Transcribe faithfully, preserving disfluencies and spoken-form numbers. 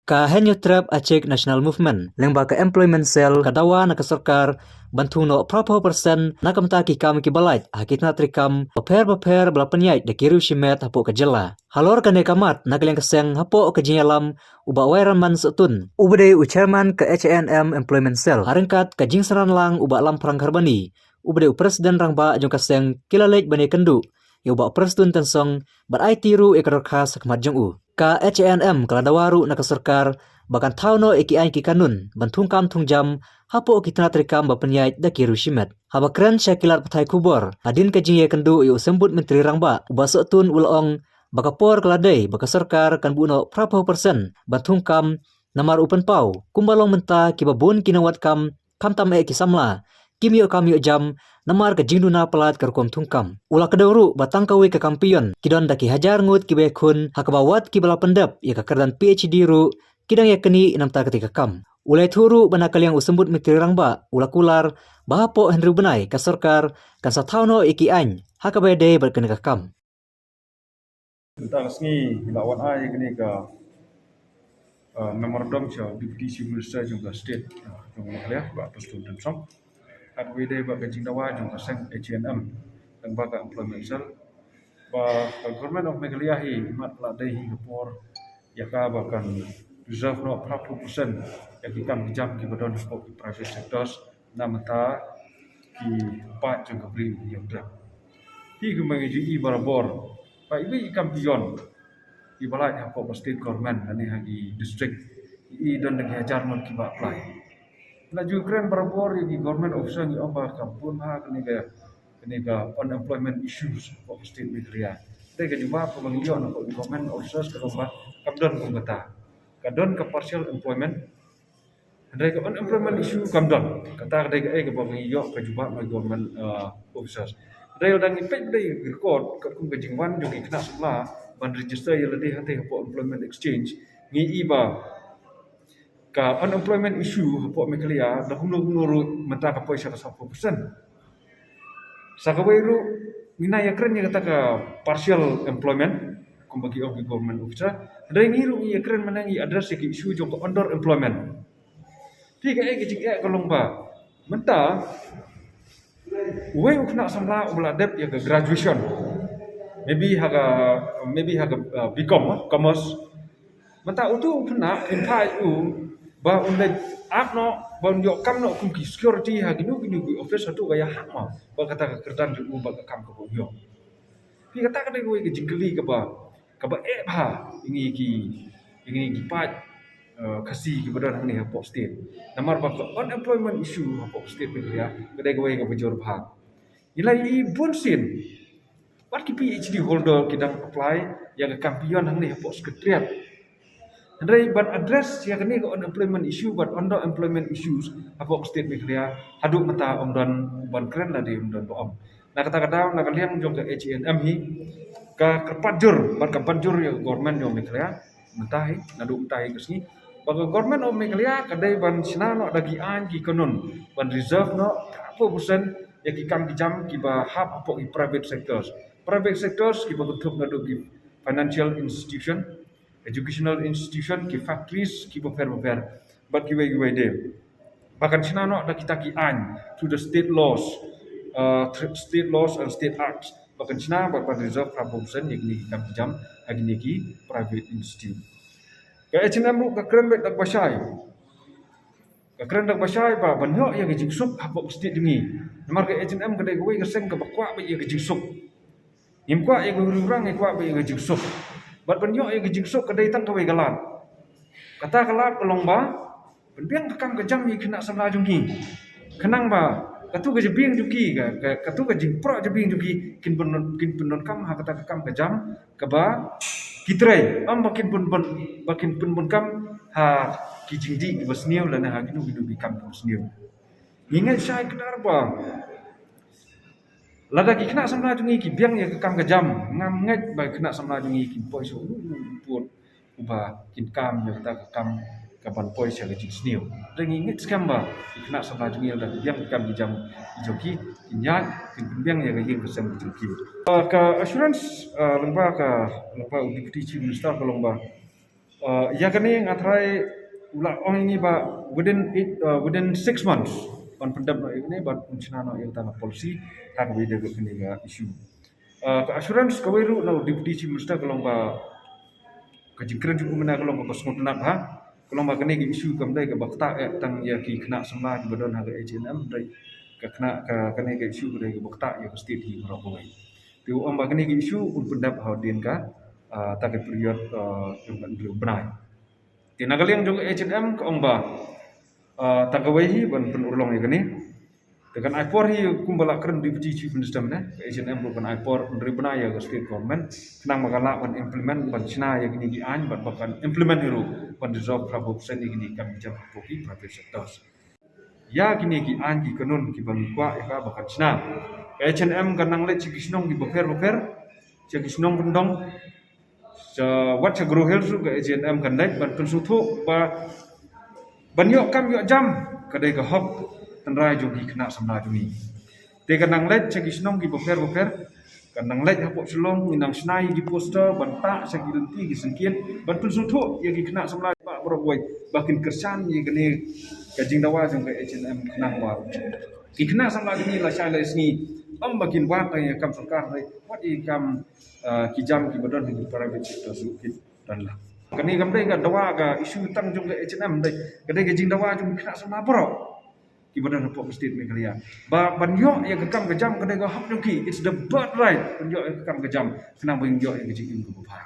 Ka Hynñiewtrep Achik National Movement lyngba ka Employment Cell ka dawa na ka sorkar ban thung noh phra phew percent na ka bynta ki kam kiba lait ha ki tnat treikam bapher bapher ba la pynïaid da ki riew shimet hapoh ka jylla. Halor kane ka mat, na ka liang ka seng, hapoh ka jingïalam u Bah Wairanman Sohtun, uba dei u Chairman ka H A N M Employment Cell, ha ryngkat ka jingsynran lang u Bah Lamphrang Kharbani, uba dei u President Rangbah jong ka seng, ki la leit ban ïakynduh ïa u Bah Prestone Tynsong bad aiti ruh ïa ka dorkhas ha khmat jong u. Ka H A N M ka la dawa ruh na ka sorkar ba kan thaw noh ïa ki aiñ ki kanun ban thung kam thung jam hapoh ki tnat treikam ba pynïaid da ki riew shimet. Haba kren sha ki lad pathai khubor hadien ka jingïakynduh ïa u Symbud Myntri Rangbah, u Bah Sohtun u la ong ba ka por ka la dei ba ka sorkar kan buh noh phra phew percent ban thung kam, namar u pynpaw kumba long mynta kiba bun ki nongwad kam, khamtam eh ki samla, kim ïoh kam ïoh jam namar ka jingduna palat ka rukom thung kam. U la kdew ruh ba tang kawei ka kam peon ki don da ki hajar ngut kiba ïakhun, ha kaba wat kiba la pyndep ïa ka kyrdan P H D ruh ki dang ïaknieh na bynta katei ka kam. U la ïathuh ruh ba na ka liang u Symbud Myntri Rangbah u la kular ba hapoh hynriew bnai ka sorkar kan sa thaw noh ïa ki aiñ ha kaba ïadei bad kane ka kam. Mynta ka sngi ngi la wan ai kane ka, uh, memorandum sha u Deputy Chief Minister jong ka state, uh, jong Meghalaya, Bah Prestone Tynsong. Ha kaba ïadei bad ka jingdawa jong ka seng H A N M lyngba ka Employment Cell, ba ka Government of Meghalaya hi, mat la dei hi ka por ïa ka ba kan reserve noh phra phew percent ïa ki kam ki jam kiba don hapoh ki private sectors na bynta ki paid jong ka Bri u Hynñiewtrep. Hi kumba ngi ju i barabor ba iwei i kam peon iba lait hapoh ka state government lane ha ki district, i don da ki hajar ngut kiba apply. La ju kren barabor ïa ki government officer, ngi ong ba ka bun ha kane ka, kane ka unemployment issues hapoh ka state Meghalaya. Te ka jubab kaba ngi ïoh na ka government officers ka long ba kam don kum kata. Ka don ka partial employment, hynrei ka unemployment issue kam don. Kata ka dei kaei kaba ngi ïoh ka jubab na government, uh, officers. Hynrei lada ngi peit, dei record katkum ka jingwan jong ki khynnah samla ban register ïa lade hangtei hapoh employment exchange, ngi i ba ka unemployment issue hapoh Meghalaya da kumno kumno ruh mynta ka poi sha ka sawphew percent. Sa kawei ruh ngi nang ïakren ïa kata ka partial employment kumba ki ong ki government officer. Hynrei ngi ruh ngi ïakren mynne, ngi address ïa ki issue jong ka under employment. Te kaei ka jingeh ka long ba mynta uwei u khynnah samla uba la dep ïa ka graduation, maybe ha ka, maybe ha ka, uh, B Com, uh, commerce. Mynta utu u khynnah, in fact, u ba un leit ap noh, ba un ïoh kam noh kum ki security ha kino kino ki office, hato ka ïahap mo ba kata ka kyrdan jong u bad ka kam kaba u ïoh? Te kata ka dei kawei ka jingkylli kaba, kaba eh bha ïa ngi ki, ïa ngi ki paid, eh, Khasi kiba don hangne hapoh state. Namar ba ka unemployment issue hapoh state Meghalaya ka dei kawei kaba jur bha. Ngi la ïohi bun sien bad ki P H D holder ki dang apply ïa ka kam peon hangne hapoh secretariat. Hynrei ban address ïa kane ka unemployment issue bad underemployment issues hapoh state Meghalaya, haduh mynta ym don ban kren lane ym don ba ong. Na kata ka daw, na ka liang jong ka H A N M hi, ka kyrpad jur bad ka ban jur ïa ka government jong Meghalaya mynta hi, naduh mynta hi ka sngi, ba ka Government of Meghalaya ka dei ban shna noh da ki aiñ ki kanun ban reserve noh phra phew percent ïa ki kam ki jam kiba hap hapoh ki private sectors. Private sectors kiba kynthup naduh ki financial institution, educational institution, ki factories kiba pher ba pher, bad kiwei kiwei de. Ba kan shna noh da kita ki aiñ through the state laws, uh, through state laws and state acts. Ba kan shna bad ban reserve phra phew percent ïa kine ki kam ki jam ha kine ki private institute. Ka H A N M ruh ka kren beit da kaba shai. Ka kren da kaba shai ba ban ïoh ïa ka jingsuk hapoh ka state jong ngi. Namar ka H A N M ka dei kawei ka seng kaba kwah beit ïa ka jingsuk. Ngim kwah ïa ka riewrang, ngi kwah beit ïa ka jingsuk. Bad ban ïoh ïa ka jingsuk ka dei tang kawei ka lad. Kata ka lad ka long ba pynbiang ka kam ka jam ïa ki khynnah samla jong ngi. Khnang ba katu ka jabieng jong ki, ka, ka, katu ka jingpyrshah jabieng jong ki, kin pyn, kin pyndonkam ha kata ka kam ka jam kaba ki trei, ym ba kin pyn, pyn, ba kin pyndonkam ha ki jingdih kiba sniew lane ha kino kino ki kam kiba sniew. Ngi ngeit shai kdar ba lada ki khynnah samla jong ngi ki biang ïa ka kam ka jam, ngam ngeit ba ki khynnah samla jong ngi kin poi sha u, u, u pud uba kin kam ïa kata ka kam ka ban poi sha ka jingsniew. Te ngi ngeit skhem ba ki khynnah samla jong ngi lada ki biang ïa ka kam ka jam jong ki, kin ïaid, kin pynbiang ïa ka ïing ka sem jong ki. Ah, ka assurance, ah, lyngba ka, lyngba u Deputy Chief Minister ka long ba Uh, ïa kane nga tharai u la ong ïa ngi ba within eight, uh, within six months ban pyndep noh ïa kane, ban shna noh ïa kata ka policy ha kaba ïadei bad kane ka issue. Uh, ka assurance kawei ruh na u Deputy Chief Minister ka long ba ka jingkren jong u mynta ka long kaba sngewtynnat bha. Ka long ba kane ka issue kam dei kaba ktah eh tang ïa ki khynnah samla kiba don ha ka H A N M, dei ka khynnah ka, kane ka issue ka dei kaba ktah ïa ka state hi baroh kawei. Te u ong ba kane ka issue un pyndep ha u dien ka, ah, ta ka period, ah, jong ka hynriew bnai. Te na ka liang jong ka H A N M ka ong ba, ah, ta kawei hi ban pynurlong ïa kane. Te kan ai por hi kumba la kren Deputy Chief Minister mynne, ka H A N M ruh kan ai por hynriew bnai ïa ka state government khnang ba kan lah ban implement, ban shna ïa kine ki aiñ, bad ba kan implement hi ruh ban dissolve khatphra percent ïa kine ki kam jam hapoh ki private sectors. Ïa kine ki aiñ ki kanun kiba ngi kwah ïa ka ba kan shna, ka H A N M kan nang leit sha ki shnong kiba pher bapher, sha ki shnong kyndong, sha wat sha Garo Hills ruh ka H A N M kan leit ban pynsngewthuh ba ban ïoh kam ïoh jam ka dei ka hok tynrai jong ki khynnah samla jong ngi. Te kan nang leit sha ki shnong kiba pher bapher, kan nang leit hapoh Shillong, ngi nang shna ïa ki poster ban tah sha ki lynti ki syngkien ban pynsngewthuh ïa ki khynnah samla baroh kawei ba kin kyrshan ïa kane ka jingdawa jong ka H A N M khnang ba ki khynnah samla jong ngi lashai lashisngi ym ba kin wad ïa ka kam sorkar, hynrei wat ïa ki kam, ah, ki jam kiba don ha ki private sector ruh kin don lang. Kane kam dei ka dawa, ka issue tang jong ka H A N M, dei ka dei ka jingdawa jong ki khynnah samla baroh kiba don hapoh ka state Meghalaya. Ba ban ïoh ïa ka kam ka jam ka dei ka hok jong ki, it's the birthright ban ïoh ïa ka kam ka jam khnang ba kin ïoh ïa ka jingim kaba bha.